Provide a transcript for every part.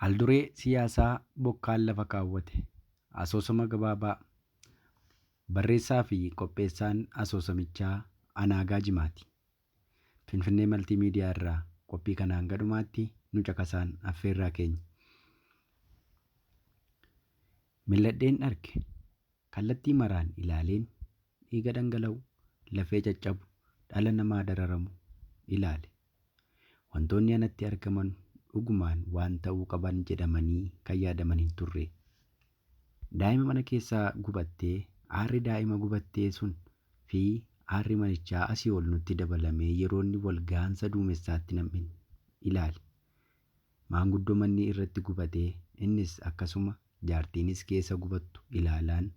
Haalduree siyaasaa bokkaan lafa kaawwate. Asoosama gabaabaa. Barreessaa fi qopheessaan asoosamichaa Anaagaa Jimaati. Finfinnee Maltiimiidiyaa irraa qophii kanaan hanga dhumaatti nu caqasaan affeerraa keenya. Mil'adheen arge. Kallattii maraan ilaaleen dhiiga dhangala'u, lafee caccabu, dhala namaa dararamu ilaale. Wantoonni anatti argaman dhugumaan waan ta'uu qaban jedhamanii kan yaadaman hin turre. Daa'ima mana keessaa gubattee, aarri daa'ima gubattee sun fi aarri manichaa asii ol nutti dabalamee yeroo inni wal gahansa duumessaatti nam'in ilaale. Maanguddoo manni irratti gubatee innis akkasuma jaartiinis keessa gubattu ilaalaan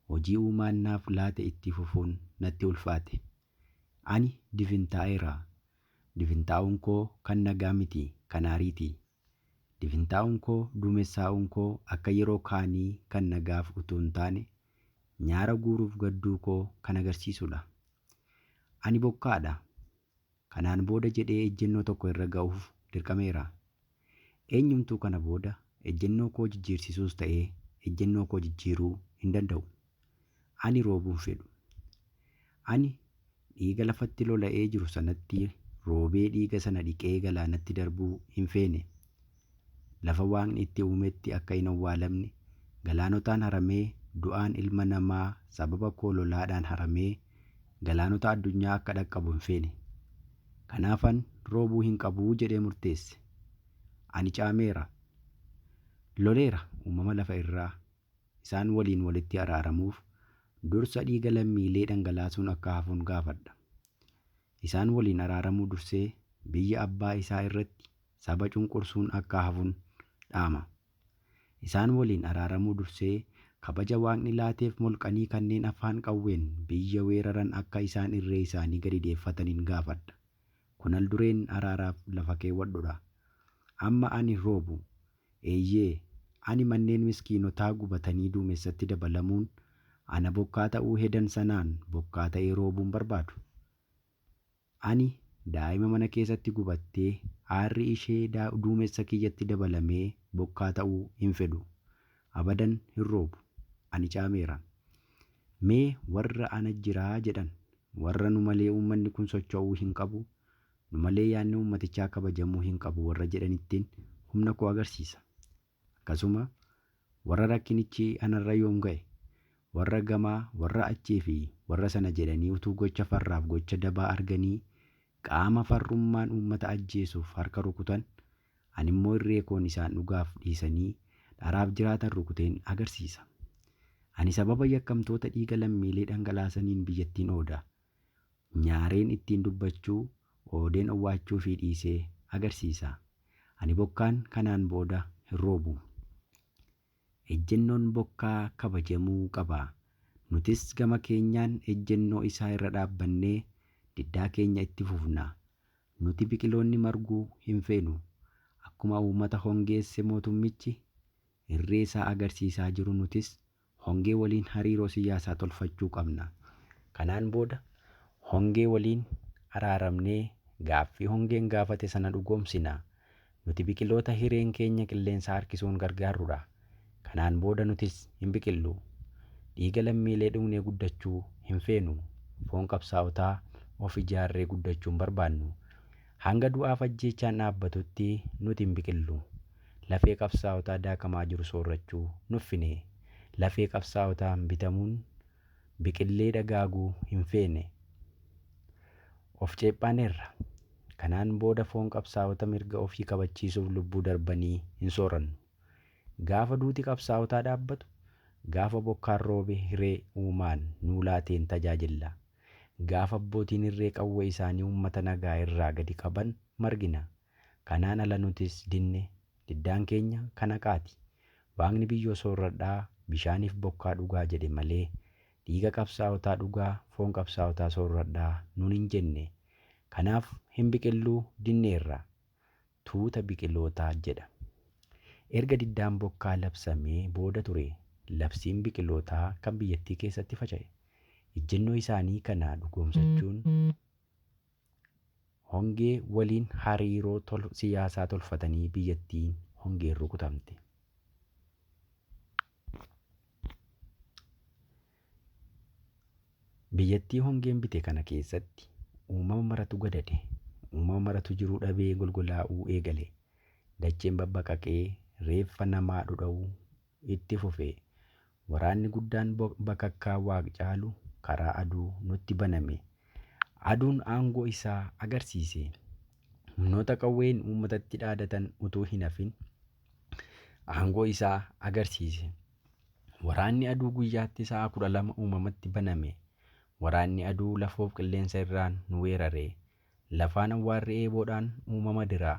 hojii uumaan naaf laate itti fufuun natti ulfaate. Ani difintaa'eera. Difintaa'uun koo kan nagaa miti, kan aariiti. Difintaa'uun koo, duumessaa'uun koo akka yeroo kaanii kan nagaaf utuu hin taane nyaara guuruuf gadduu koo kan agarsiisudha. Ani bokkaadha. Kanaan booda jedhee ejjennoo tokko irra ga'uuf dirqameera. Eenyumtuu kana booda ejjennoo koo jijjiirsisuus ta'ee ejjennoo koo jijjiiruu hin danda'u. Ani roobuu hin fedhu. Ani dhiiga lafatti lola'ee jiru sanatti roobee dhiiga sana dhiqee galaanatti darbuu hin feene. Lafa Waaqni itti uumetti akka hin owwaalamne galaanotaan haramee du'aan ilma namaa sababa koo lolaadhaan haramee galaanota addunyaa akka dhaqqabu hin feene. Kanaafan roobuu hin qabuu jedhee murteesse. Ani caameera. Loleera uumama lafa irraa. Isaan waliin walitti araaramuuf dursa dhiiga lammiilee dhangalaasuun akka hafuun gaafadha. Isaan waliin araaramuu dursee biyya abbaa isaa irratti saba cunqursuun akka hafuun dhaama. Isaan waliin araaramuu dursee kabaja Waaqni laateef molqanii kanneen afaan qawween biyya weeraran akka isaan irree isaanii gadi deeffataniin gaafadha. Kun al-dureen araaraaf lafa keewwadhudha. Amma ani roobu. Eeyyee, ani manneen miskiinotaa gubatanii duumessatti dabalamuun ana bokkaa ta'uu hedan sanaan bokkaa ta'ee roobuun barbaadu. Ani daa'ima mana keessatti gubattee aarri ishee duumessa kiyyatti dabalamee bokkaa ta'uu hin fedhu. Abadan hin roobu. Ani caameera. Mee warra ana jiraa jedhan, warra nu malee uummanni kun socho'uu hin qabu, nu malee yaadni uummatichaa kabajamuu hin qabu warra jedhanittiin humna koo agarsiisa. Akkasuma warra rakkinichi anarra yoom ga'e, warra gamaa, warra achii fi warra sana jedhanii utuu gocha farraaf gocha dabaa arganii qaama farrummaan uummata ajjeesuuf harka rukutan, ani immoo irree koon isaan dhugaaf dhiisanii dharaaf jiraatan rukuteen agarsiisa. Ani sababa yakkamtoota dhiiga lammiilee dhangalaasaniin biyyattiin ooda. Nyaareen ittiin dubbachuu, oodeen owwaachuu fi dhiisee agarsiisa. Ani bokkaan kanaan booda hin roobu. Ejjennoon bokkaa kabajamuu qaba. Nutis gama keenyaan ejjennoo isaa irra dhaabbannee diddaa keenya itti fufna. Nuti biqiloonni marguu hin feenu. Akkuma uummata hongeesse mootummichi irree isaa agarsiisaa jiru nutis hongee waliin hariiroo siyaasaa tolfachuu qabna. Kanaan booda hongee waliin araaramnee gaaffii hongeen gaafate sana dhugoomsina. Nuti biqiloota hireen keenya qilleensa harkisuun gargaarrudha. Kanaan booda nutis hin biqillu. Dhiiga lammiilee dhugnee guddachuu hin feenu. Foon qabsaa'otaa of ijaarree guddachuu hin barbaannu. Hanga du'aaf ajjeechaan dhaabbatutti nuti hin biqillu. Lafee qabsaa'otaa daakamaa jiru soorrachuu nuffine. Lafee qabsaa'otaan bitamuun biqillee dagaaguu hin feene. Of ceephaaneerra. Kanaan booda foon qabsaa'ota mirga ofii kabachiisuuf lubbuu darbanii hin soorannu. Gaafa duuti qabsaa'otaa dhaabbatu, gaafa bokkaan roobe hiree uumaan nuu laateen tajaajilla. Gaafa abbootiin irree qawwee isaanii uummata nagaa irraa gadi qaban margina. Kanaan ala nutis dinne, diddaan keenya kan haqaati. Waaqni biyyoo soorradhaa, bishaaniif bokkaa dhugaa jedhe malee dhiiga qabsaa'otaa dhugaa, foon qabsaa'otaa soorradhaa nuun hin jenne. Kanaaf hin biqilluu dinneerra. Tuuta biqilootaa jedha. Erga diddaan bokkaa labsamee booda ture labsiin biqilootaa kan biyyattii keessatti faca'e. Ejjennoo isaanii kana dhugoomsachuun hongee waliin hariiroo siyaasaa tolfatanii biyyattiin hongeen rukutamte. Biyyattii hongeen bite kana keessatti uumama maratu gadade. Uumama maratu jiruu dhabee golgolaa'uu eegale. Dacheen babbaqaqee reeffa namaa dhudha'uu itti fufe. Waraanni guddaan bakakkaa waaq caalu karaa aduu nutti baname. Aduun aangoo isaa agarsiise. Humnoota qawween uummatatti dhaadatan utuu hin hafin aangoo isaa agarsiise. Waraanni aduu guyyaatti sa'a 12 uumamatti baname. Waraanni aduu lafoof qilleensa irraan nu weerare. Lafaan awwaarri eeboodhaan uumama dira.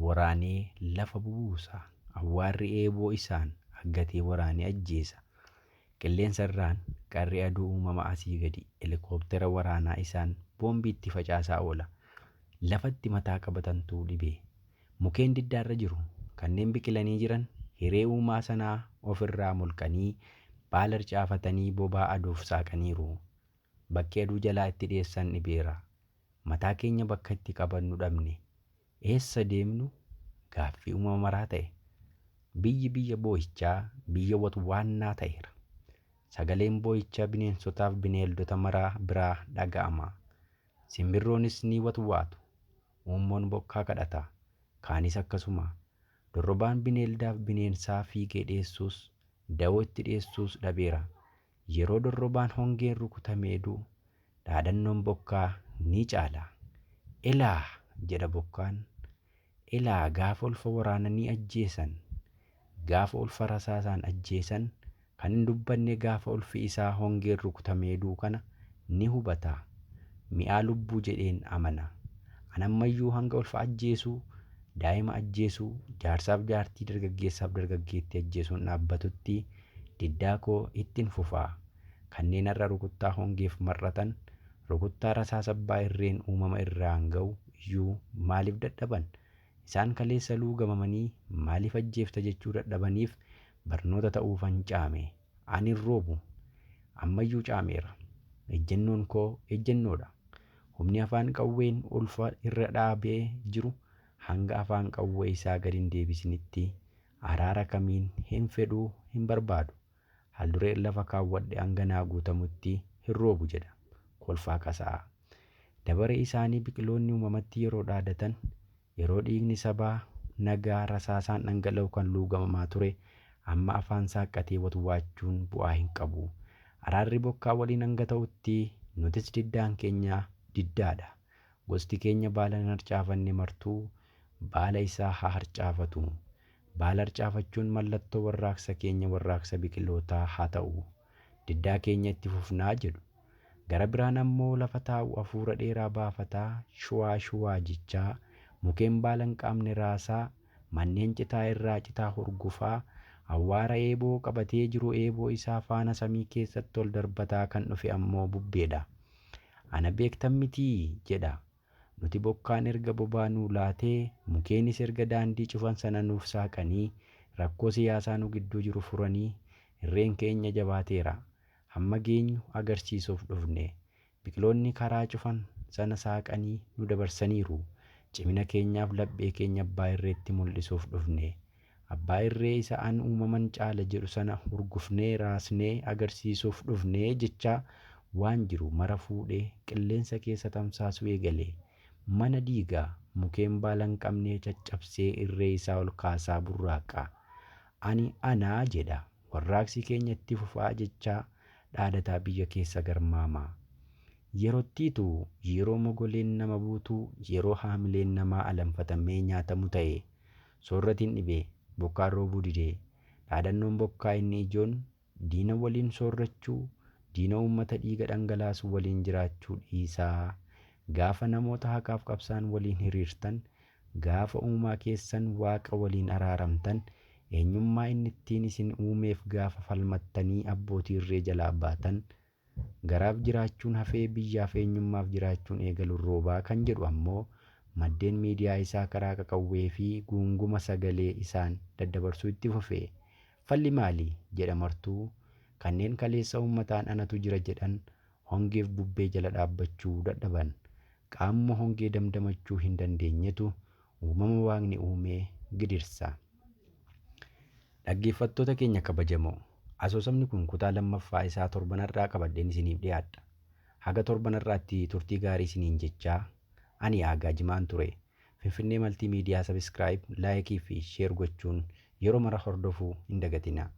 Waraanee lafa bubuusa. Awwaarri eeboo isaan aggatee waraanee ajjeesa. Qilleensa irraan qarri aduu uumama asii gadi helikooптera waraanaa isaan boombii itti facaasaa oola. Lafatti mataa qabatantu dhibe. Mukeen diddaarra jiru. Kanneen biqilanii jiran hiree uumaa sanaa ofirraa mulqanii baala harcaafatanii bobaa aduuf saaqaniiru. Bakki aduu jalaa itti dhiyeessan dhibeera. Mataa keenya bakka itti qabannu dhabne. Eessa deemnu? Gaaffii uumama maraa ta'e. Biyyi biyya boo'ichaa, biyya watwaannaa ta'eera. Sagaleen boo'ichaa bineensotaaf bineeldota maraa biraa dhaga'ama. Simbirroonis ni watwaatu. Uummoon bokkaa kadhata. Kaanis akkasuma. Dorrobaan bineeldaaf bineensaa fiigee dheessuus, dawoo itti dheessuus dhabeera. Yeroo dorrobaan hongeen rukutamee du'u, dhaadannoon bokkaa ni caala. Elaa jedha bokkaan. Elaa gaafa ulfa waraananii ajjeesan, gaafa ulfa rasaasaan ajjeesan, kan hin dubbanne gaafa ulfi isaa hongeen rukutamee du'u kana ni hubata. Mi'aa lubbuu jedheen amana. An ammayyuu hanga ulfa ajjeesuu, daa'ima ajjeesuu, jaarsaaf jaartii, dargaggeessaaf dargaggeettii ajjeesuun dhaabbatutti diddaa koo ittiin fufaa. Kanneen har'a rukuttaa hongeef mar'atan, rukuttaa rasaasa abbaa irreen uumama irraan ga'u iyyuu maaliif dadhaban? Isaan kaleessa luugamamanii maaliif ajjeefta jechuu dadhabaniif barnoota ta'uufan caame. Ani hin roobu. Ammayyuu caameera. Ejjennoon koo ejjennoodha. Humni afaan qawween ulfa irra dhaabee jiru hanga afaan qawwee isaa gad hin deebisinitti araara kamiin hin fedhuu hin barbaadu. Haaldureen lafa kaawwadhe hanga naa guutamutti hin roobu jedha. Kolfaa qasa'a. Dabaree isaanii biqiloonni uumamatti yeroo dhaadatan, yeroo dhiigni sabaa nagaa rasaasaan dhangala'u kan luugamamaa ture, amma afaan saaqqatee watwaachuun bu'aa hin qabu. Araarri bokkaa waliin hanga ta'utti nutis diddaan keenya diddaadha. Gosti keenya baala hin harcaafanne martuu baala isaa haa harcaafatu. Baala harcaafachuun mallattoo warraaqsa keenya warraaqsa biqilootaa haa ta'u. Diddaa keenya itti fufnaa jedhu. Gara biraan ammoo lafa taa'u hafuura dheeraa baafataa shuwaa shuwaa jechaa mukeen baala hin qabne raasaa manneen citaa irraa citaa hurgufaa awwaara eeboo qabatee jiru eeboo isaa faana samii keessatti ol darbataa kan dhufe ammoo bubbeedha. Ana beektan mitii jedha. Nuti bokkaan erga bobaa nuu laatee mukeenis erga daandii cufan sana nuuf saaqanii rakkoo siyaasaa nu gidduu jiru furanii irreen keenya jabaateera. Hamma geenyu agarsiisuuf dhufne. Biqiloonni karaa cufan sana saaqanii nu dabarsaniiru. Cimina keenyaaf laphee keenya abbaa irreetti mul'isuuf dhufne. Abbaa irree isa an uumaman caala jedhu sana hurgufnee raasnee agarsiisuuf dhufne jechaa waan jiru mara fuudhee qilleensa keessa tamsaasuu eegale. Mana diigaa mukeen baala hin qabne caccabsee irree isaa ol kaasaa burraaqa. Ani anaa jedha. Warraaqsi keenya itti fufaa jechaa dhaadataa biyya keessa garmaama. Yerottiitu yeroo mogoleen nama buutu, yeroo haamileen namaa alanfatamee nyaatamu ta'e. Soorratiin dhibe, bokkaan roobuu dide. Dhaadannoon bokkaa inni ijoon diina waliin soorrachuu, diina uummata dhiiga dhangalaasu waliin jiraachuu dhiisaa. Gaafa namoota haqaaf qabsaan waliin hiriirtan, gaafa uumaa keessan waaqa waliin araaramtan, eenyummaa inni ittiin isin uumeef gaafa falmattanii abbootii irree jalaa baatan, garaaf jiraachuun hafee biyyaaf eenyummaaf jiraachuun eegaluun roobaa kan jedhu ammoo maddeen miidiyaa isaa karaa qaqawwee fi guunguma sagalee isaan daddabarsuu itti fufe. Falli maali jedha martuu kanneen kaleessa uummataan anatu jira jedhan hongeef bubbee jala dhaabbachuu dadhaban. Qaamuma hongee damdamachuu hin dandeenyetu uumama waaqni uume gidirsa. Dhaggeeffattoota keenya kabajamoo, asoosamni kun kutaa lammaffaa isaa torbanarraa qabadheen isiniif dhiyaadha. Haga torbanarraatti turtii gaarii isiniin jechaa ani Aagaa Jimaan ture. Finfinnee Maltii Miidiyaa subscribe, like fi share gochuun yeroo mara hordofuu hin dagatinaa.